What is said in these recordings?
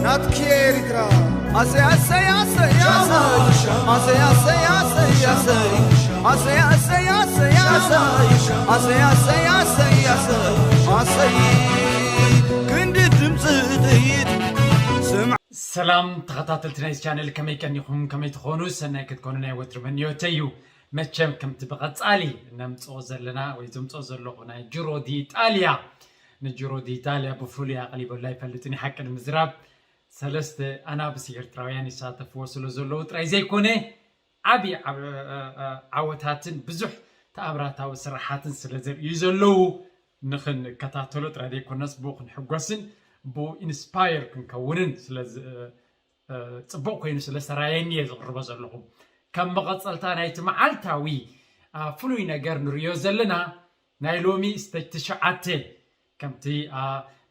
ናትኪ ኤሪትራ ኣሰይ ኣሰይ ኣሰይ ኣሰይ ኣሰይ ኣሰይ ኣሰይ ኣሰይ ኣሰይ ኣሰይ ኣሰይ ኣሰይ ኣሰይ ኣሰይ ኣሰይ ኣሰይ ኣሰይ ኣሰይ ኣሰይ ክንዲ ድምፂ ጥይት ስምዓ። ሰላም ተኸታተልቲ ናይ ቻነል፣ ከመይ ቀኒኹም? ከመይ ትኾኑ? ሰናይ ክትኮኑ ናይ ወትሪ ምንዮተይ እዩ። መቸም ከምቲ ብቐጻሊ ነምጽኦ ዘለና ወይ ዘምጽኦ ዘለኹ ናይ ጅሮ ዲ ኢጣልያ፣ ንጅሮ ዲ ኢጣልያ ብፍሉይ ኣቕሊበላ ኣይፈልጥን እዩ። ሓቂ ንምዝራብ ሰለስተ ኣናብስ ኤርትራውያን ይሳተፍዎ ስለ ዘለዉ ጥራይ ዘይኮነ፣ ዓቢ ዓብ- እ- እ- ዓወታትን ብዙሕ ተኣምራታዊ ስራሓትን ስለ ዘርእዩ ዘለዉ ንኽንከታተሎ ጥራይ ዘይኮነስ ብኡ ክንሕጎስን ብኡ ኢንስፓየር ክንከውንን ስለ ዝ- እ- እ- ጽቡቕ ኮይኑ ስለ ሰራየኒ እየ ዝቕርቦ ዘለኹ። ከም መቐጸልታ ናይቲ መዓልታዊ ኣ፣ ፍሉይ ነገር ንርእዮ ዘለና ናይ ሎሚ ስቴጅ ትሽዓተ ከምቲ ኣ፣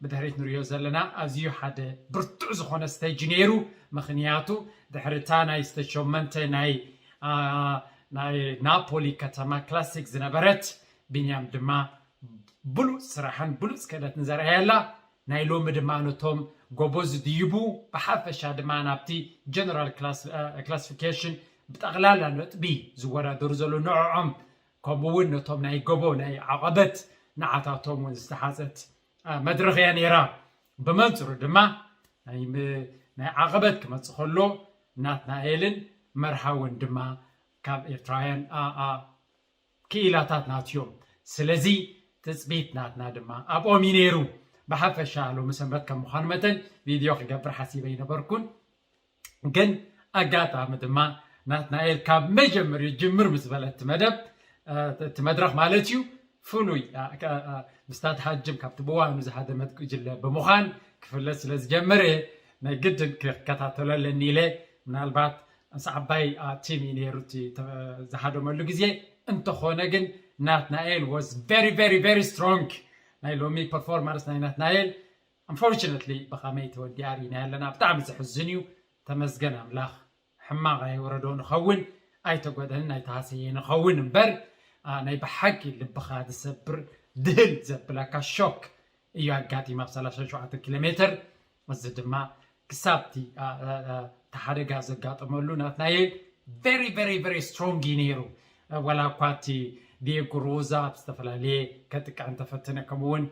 ብድሕሪት ንርእዮ ዘለና ኣዝዩ ሓደ ብርቱዕ ዝኾነ ስቴጅ ነይሩ። ምኽንያቱ ድሕሪታ ናይ ስቴጅ ሸሞንተ ናይ ኣ፣ ናይ ናፖሊ ከተማ ክላሲክ ዝነበረት ቢንያም ድማ ብሉፅ ስራሕን ብሉፅ ክእለትን ዘርኣየላ ናይ ሎሚ ድማ ነቶም ጎቦ ዝድይቡ ብሓፈሻ ድማ ናብቲ ጀነራል ክላሲፊኬሽን ብጠቕላላ ነጥቢ ዝወዳደሩ ዘለዉ ንዕዖም ከምኡ እውን ነቶም ናይ ጎቦ ናይ ዓቐበት ንዓታቶም እውን ዝተሓዘት መድረኽ እያ ነይራ። ብመንፅሩ ድማ ናይ ዓቐበት ክመፅእ ከሎ ናትናኤልን መርሃውን ድማ ካብ ኤርትራውያን ክኢላታት ናትዮም። ስለዚ ትፅቢት ናትና ድማ ኣብኦም እዩ ነይሩ። ብሓፈሻ ሎሚ ሰንበት ከም ምዃኑ መጠን ቪድዮ ክገብር ሓሲበ ኣይነበርኩን። ግን ኣጋጣሚ ድማ ናትናኤል ካብ መጀመርዩ ጅምር ምስ በለ እቲ መደብ እቲ መድረኽ ማለት እዩ ፍሉይ ምስታት ሃጅም ካብቲ ብዋኑ ዝሃደመት ጉጅለ ብምዃን ክፍለጥ ስለ ዝጀመረ ናይ ግድን ክከታተሎ ኣለኒ ኢለ ምናልባት ምስ ዓባይ ቲም እዩ ነይሩ ዝሃደመሉ ግዜ እንተኾነ ግን ናትናኤል was very very very strong ናይ ሎሚ ፐርፎርማንስ ናይ ናትናኤል unfortunately ብኸመይ ተወዲኣ ርኢና ኣለና ብጣዕሚ ዘሕዝን እዩ ተመስገን ኣምላኽ ሕማቕ ኣይወረዶ ንኸውን ኣይተጎደንን ኣይተሃሰየ ንኸውን እምበር ናይ ብሓቂ ልብኻ ዝሰብር ድህል ዘብለካ ሾክ እዩ ኣጋጢማ ኣብ ሰላሳ ሸውዓተ ኪሎ ሜትር እዚ ድማ ክሳብ እቲ ሓደጋ ዘጋጠመሉ ናትናኤል very very very strong እዩ ነይሩ ወላ እኳ እቲ ዲየጎ ሮዛ ኣብ ዝተፈላለየ ከጥቅዕ እንተፈተነ ከምኡውን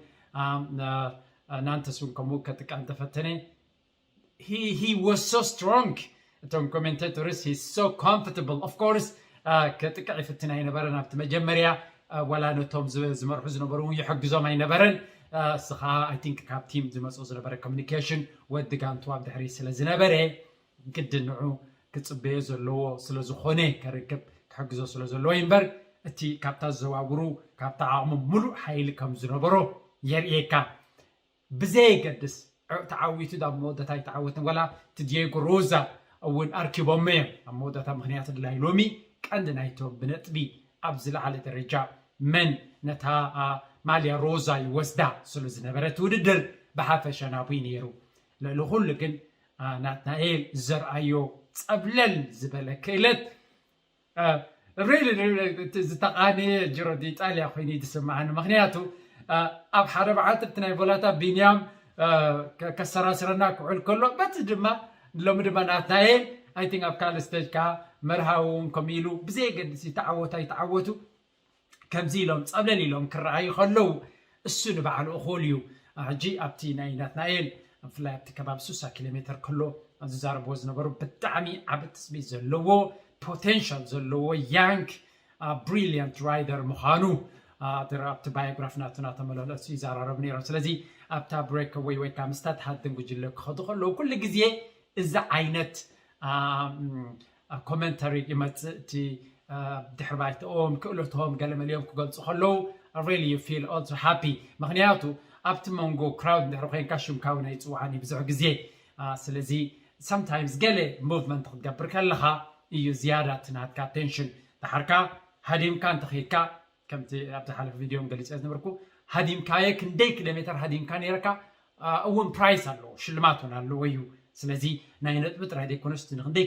ናንተስ እውን ከምኡ ከጥቅዕ እንተፈተነ he was so strong እቶም commentators he's so comfortable of course ከጥቅዕ ይፍትን ኣይነበረን ኣብቲ መጀመርያ ወላ ነቶም ዝመርሑ ዝነበሩ እውን ይሕግዞም ኣይነበረን እስኻ I think ካብ ቲም ዝመፅኦ ዝነበረ communication ወዲ ጋንቱ ኣብ ድሕሪ ስለ ዝነበረ ግድን ንዑ ክፅበዮ ዘለዎ ስለ ዝኾነ ከርክብ ክሕግዞ ስለ ዘለዎ እምበር እቲ ካብታ ዘዘዋውሩ ካብታ ዓቕሙ ሙሉእ ሓይሊ ከም ዝነበሮ የርእየካ ብዘየገድስ ተዓዊቱ ዳብ መወዳእታ ኣይተዓወትን ዋላ እቲ ዲየጎ ሮዛ እውን ኣርኪቦሞ እዮም ኣብ መወዳእታ ምክንያቱ ድላይ ሎሚ ቀንዲ ናይቶም ብነጥቢ ኣብ ዝለዓለ ደረጃ መን ነታ ማልያ ሮዛ ይወስዳ ስሉ ዝነበረ እቲ ውድድር ብሓፈሻ ናቡይ ነይሩ ልዕሊ ኩሉ ግን ናትናኤል ዘርኣዮ ፀብለል ዝበለ ክእለት really ዝተቃነየ ጅሮ ዲጣልያ ኮይኑ እዩ ዝስምዓኒ ምክንያቱ ኣብ ሓደ መዓልቲ እቲ ናይ ቮላታ ቢንያም ከሰራስረና ክውዕል ከሎ በቲ ድማ ሎሚ ድማ ናትናኤል I think ኣብ ካልእ ስቴጅ ከዓ መርሃዊ እውን ከምኡ ኢሉ ብዘየገድስ ይተዓወቱ ኣይተዓወቱ ከምዚ ኢሎም ፀብለል ኢሎም ክረኣዩ ከለዉ እሱ ንባዕሉ እኹል እዩ ሕጂ ኣብቲ ናይ ናትናኤል ብፍላይ ኣብቲ ከባቢ ሱሳ ኪሎ ሜትር ከሎ ዝዛረብዎ ዝነበሩ ብጣዕሚ ዓቢ ትፅቢት ዘለዎ ፖቴንሻል ዘለዎ young brilliant rider ምዃኑ ኣብቲ ባዮግራፍ ናቱ እናተመላለሱ ይዘራረቡ ነይሮም ስለዚ ኣብታ breakaway ወይ ከዓ ምስታ ትሃድም ጉጅለ ክኸዱ ከለዉ ኩሉ ግዜ እዚ ዓይነት commentary ይመፅእ እቲ ድሕሪ ባይተኦም ክእለቶም ገለ መሊኦም ክገልፁ ከለዉ really you feel also happy ምክንያቱ ኣብቲ መንጎ crowd እንድሕሪ ኮይንካ ሽምካ እውን ኣይፅዋዕን እዩ ብዙሕ ግዜ ስለዚ sometimes ገለ movement ክትገብር ከለኻ እዩ ዝያዳ እቲ ናትካ attention ድሓርካ ሃዲምካ እንተኸይድካ ከምቲ ኣብ ዝሓለፈ ቪድዮ ገሊፀ ዝነበርኩ ሃዲምካየ ክንደይ ኪሎ ሜትር ሃዲምካ ነይርካ እውን prize ኣለዎ ሽልማት እውን ኣለዎ እዩ ስለዚ ናይ ነጥቢ ጥራይ ዘይኮነስ ንክንደይ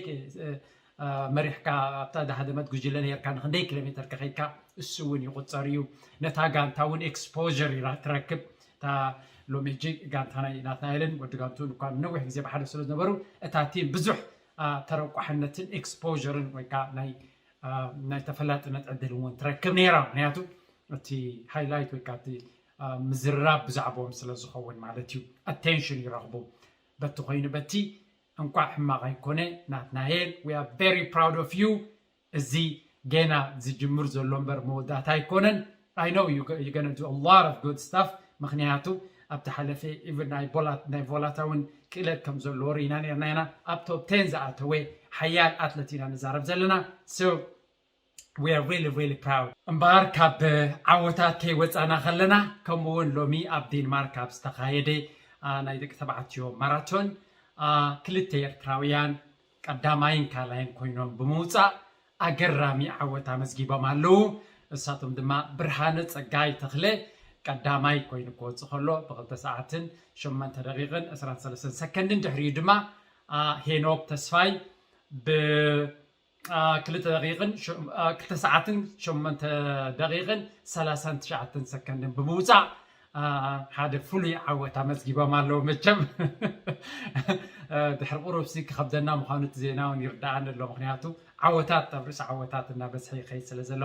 መሪሕካ ኣብታ ዝሃደመት ጉጅለ ነርካ ንክንደይ ኪሎ ሜትር ከኸይድካ እሱ እውን ይቁፀር እዩ ነታ ጋንታ እውን exposure ትረክብ እታ ሎሚ ሕጂ ጋንታ ናይ ናትናኤልን ወዲ ጋንቱን እኳ ነዊሕ ግዜ ብሓደ ስለ ዝነበሩ፣ እታ ቲም ብዙሕ፣ አ፣ ተረቋሕነትን ኤክስፖርን ወይ ከዓ ናይ፣ አ፣ ናይ ተፈላጥነት ዕድል እውን ትረክብ ነይራ። ምክንያቱ እቲ ሃይላይት ወይ ከዓ እቲ፣ አ፣ ምዝርራብ ብዛዕባኦም ስለ ዝኸውን ማለት እዩ። ኣቴንሽን ይረኽቡ። በቲ ኮይኑ በቲ እንኳዕ ሕማቕ ኣይኮነ። ናትናኤል፣ we are very proud of you። እዚ ገና ዝጅምር ዘሎ እምበር መወዳእታ ኣይኮነን። I know you, you're gonna do a lot of good stuff። ምክንያቱ ኣብቲ ሓለፈ even ናይ ቦላ-፣ ናይ ቮላታ እውን ክእለት ከም ዘለዎ ርኢና ነርና ኢና። ኣብ ቶፕ ቴን ዝኣተወ ሓያል ኣትለት ኢና ንዛረብ ዘለና። So we are really, really proud። እምበኣር ካብ ዓወታት ከይወፃና ከለና፣ ከምኡ እውን ሎሚ ኣብ ዴንማርክ ኣብ ዝተኻየደ፣ አ፣ ናይ ደቂ ተባዕትዮ ማራቶን፣ አ፣ ክልተ ኤርትራውያን ቀዳማይን ካልኣይን ኮይኖም ብምውፃእ ኣገራሚ ዓወት ኣመዝጊቦም ኣለዉ። እሳቶም ድማ ብርሃነ ጸጋይ ተኽለ ቀዳማይ ኮይኑ ክወጽእ ከሎ ብኽልተ ሰዓትን ሸሞንተ ደቂቕን ዕስራን ሰለስተን ሰከንድን፣ ድሕሪኡ ድማ፣ አ፣ ሄኖክ ተስፋይ ብ-፣ አ፣ ክልተ ደቂቕን ሸ-፣ አ፣ ክልተ ሰዓትን ሸሞንተ ደቂቕን ሰላሳን ትሽዓተን ሰከንድን ብምውጻእ፣ አ፣ ሓደ ፍሉይ ዓወት ኣመዝጊቦም ኣለዉ። መቸም፣ አ፣ ድሕሪ ቁሩብሲ ክኸብደና ምዃኑ እቲ ዜና እውን ይርድኣኒ ኣሎ። ምኽንያቱ ዓወታት ኣብ ርእሲ ዓወታት እናበዝሐ ይኸይድ ስለ ዘሎ።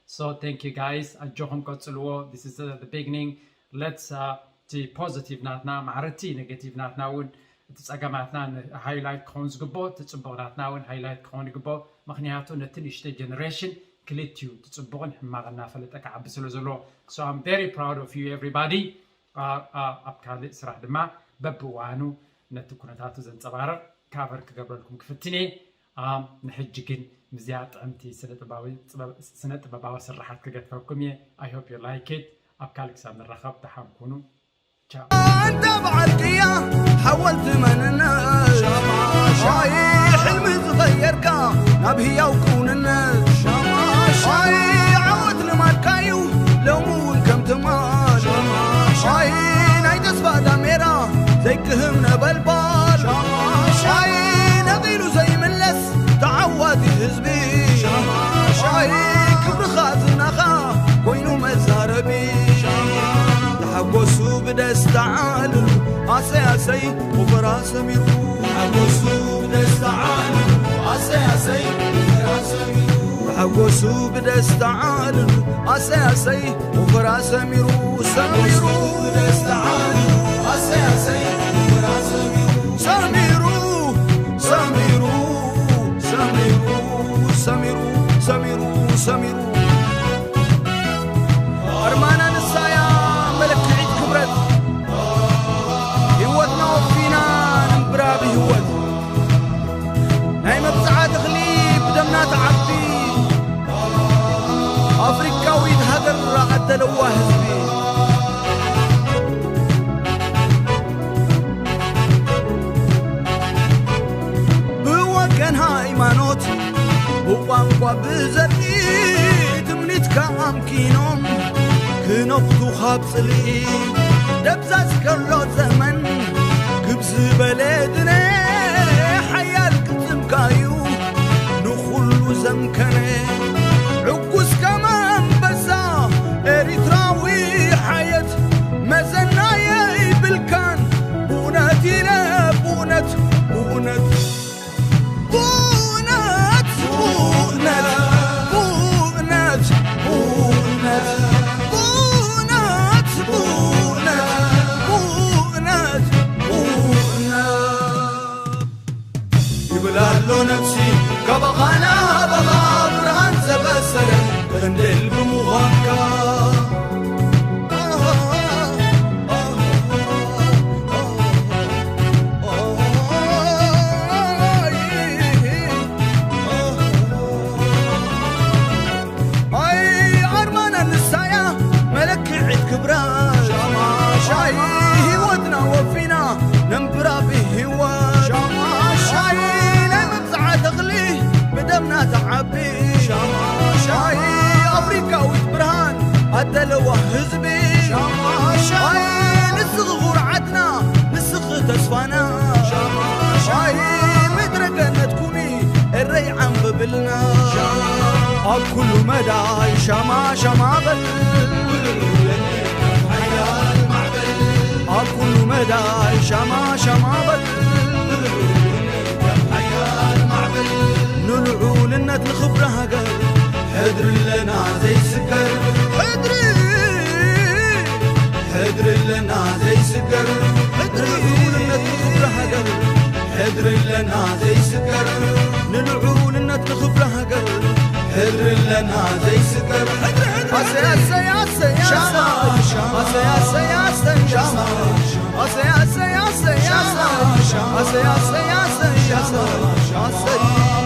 So thank you guys፣ ኣጆኹም ቀጽልዎ። This is the beginning። Let's፣ አ፣ እቲ ፖዚቲቭ ናትና ማዕረ እቲ ኔጌቲቭ ናትና እውን፣ እቲ ጸገማትና ሃይላይት ክኸውን ዝግብኦ፣ እቲ ጽቡቕ ናትና እውን ሃይላይት ክኸውን ይግብኦ። ምኽንያቱ ነቲ ንእሽተይ ጀነሬሽን ክልቲኡ እቲ ጽቡቕን ሕማቕ እናፈለጠ ክዓቢ ስለ ዘለዎ። So I'm very proud of you everybody። አ-፣ አ-፣ ኣብ ካልእ ስራሕ ድማ በብእዋኑ ነቲ ኩነታቱ ዘንጸባርቕ ካቨር ክገብረልኩም ክፍትን እየ። አ፣ ንሕጂ ግን ምስዚኣ ጥዕምቲ ስነ ጥበባዊ-፣ ጥበብ-፣ ስነ ጥበባዊ ስርሓት ክገድፈኩም እየ። I hope you like it። ኣብ ካልእ ክሳብ ንራኸብ ደሓን ኩኑ። ቻው። ኣንታ በዓል ቅያ ሓወልቲ መንነት፣ ኣይ ሕልሚ ዝቐየርካ ናብ ህያው ክውንነት፣ ኣይ ዓወት ልማድካ እዩ ሎሚ እውን ከም ትማል፣ ኣይ ናይ ተስፋ ዳሜራ ዘይክህም ነበልባል፣ ኣይ ነቒሉ ዘይምለስ ተዓዋቲ ህዝቢ፣ ኣይ ክብርኻ ዝናኻ ኮይኑ መዛረቢ፣ ተሓጎሱ ብደስታ ዓልሉ ኣሰይ ኣሰይ ወፈራ ሰሚሩ፣ ተሓጎሱ ብደስታ ዓልሉ ኣሰይ ኣሰይ ወፈራ ሰሚሩ፣ ተሓጎሱ ብደስታ ዓልሉ ኣሰይ ኣሰይ ወፈራ ሰሚሩ፣ ሰሚሩ ብደስታ ዓልሉ ኣሰይ ኣሰይ ወፈራ ሰሚሩ፣ ሰሚሩ፣ ሰሚሩ፣ ሰሚሩ፣ ሰሚሩ፣ ሰሚሩ፣ ሰሚሩ። ኣርማና ንሳያ መለክዒት ክብረት፣ ህይወትና ወፊና ንንብራ ብህይወት። ናይ መብጽዓ ተኽሊ ብደምና ትዓቢ፣ ኣፍሪካዊት ሃገር ኣደለዋ ህዝቢ። ብወገን ሃይማኖት፣ ብቋንቋ፣ ብዘርኢ ትምኒትካ ኣምኪኖም ክነኽቱ ካብ ጽልኢ ደብዛዝ ከሎ ዘመን ክብ ዝበለ ድነ ሓያል ቅልጽምካዩ ንኹሉ ዘምከነ ዕጉስ ከም ኣንበሳ ኤሪትራዊ ሓየት መዘና የይብልካን ብእውነት ኢለ ብእውነት ብእውነት ብእውነት ብእውነት ብእውነት ብእውነት ብእውነት ብእውነት ይብል ኣሎ ነፍሲ ካባኻ ናባኻ ብርሃን ዘበሰረ ቀንዴል ብምዃንካ። ኣይ ኣርማና ንሳያ መለክዒት ክብራ ሻይ ህይወትና ወፊና ነንብራ ብህይወት ሻይ ናይ መብጽዓ ተኽሊ ብደምና ትዓቢ ሻይ ኣፍሪካዊት ብርሃን ኣደለዋ ህዝቢ ሻይ ንስኺ ኩርዓትና ንስኺ ተስፋና ሻይ ምድረ ገነት ኩኒ ኤረይ ዓንብብልና ኣብ ኩሉ መዳይ ሻማ ሻማ በል ሓያል ማዕበል ዳይ ሻማ ሻማ በል፣ ንልዑልነት ንኽብሪ ሃገር፣ ሕድሪ ኣለና ዘይስገር። ሕድሪ፣ ሕድሪ ኣለና ዘይስገር። ሕድሪ፣ ንልዑልነት ንኽብሪ ሃገር፣ ሕድሪ ኣለና ዘይስገር። ንልዑልነት ንኽብሪ ሃገር፣ ሕድሪ ኣለና ዘይስገር። ሕድሪ፣ ሕድሪ፣ ኣሰይ፣ ኣሰይ፣ ኣሰይ፣ ኣሰይ። ኣሰይ፣ ኣሰይ፣ ኣሰይ፣ ኣሰይ። ኣሰይ፣ ኣሰይ፣ ኣሰይ፣ ኣሰይ። ኣሰይ፣ ኣሰይ፣ ኣሰይ፣ ኣሰይ። ኣሰይ።